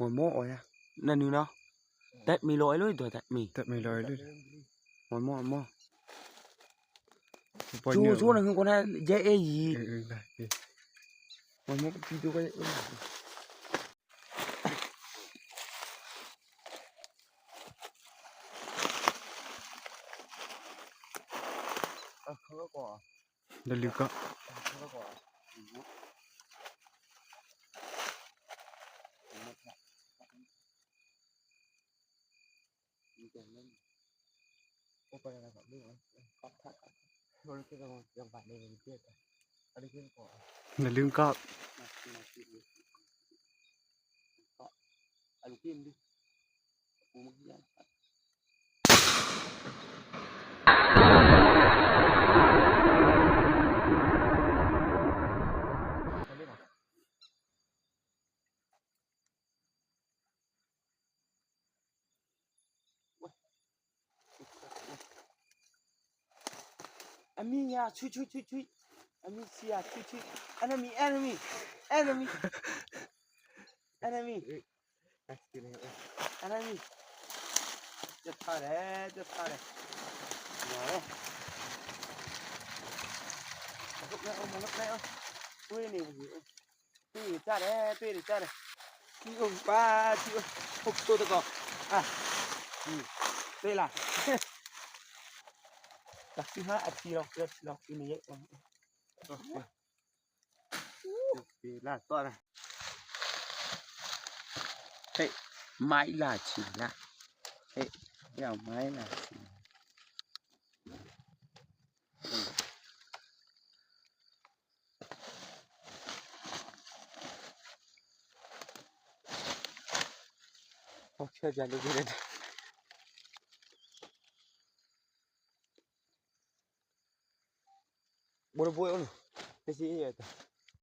Ngồi mó ơi á. Nè nư nó. Tết mi lôi lưới rồi tết mi. Tết mi lôi lưới. Ngồi mó mó. Chú chú nó hưng con ha dễ ê gì. Ừ, ừ, đây, đi. Ngồi mó cái video cái. Ơ, không có cỏ. Dah leuka. Dah leuka. ອາມີຍາ ຊຸຍໆໆໆ ອາມີເຊຍ ຊຸຍໆ ເອນເນມີ ເອນເນມີ ເອນເນມີ ເອນເນມີ ເອນເນມີ ຈະຕາຍແລ້ວ ຈະຕາຍແລ້ວ ມາແລ້ວ ມາແລ້ວ ມາແລ້ວ ໂອ້ຍ ນີ້ ເປ້ເດ ເປ້ເດ ເປ້ເດ ເປ້ເດ ໂອ້ ປາທິໂອ ຫົກໂຕຕະກອ ອ່ະ ນີ້ ເປ້ລະ ຫຼັກສິບຫ້າອາທິລອກ ເກືອບສິບລອກ ອີນີ້ ເປ້ລະ ຕໍ່ນະ ເຮີ້ຍ ໄມ້ລາຊິລະ ເຮີ້ຍ ເອົາໄມ້ລາຊິລະ.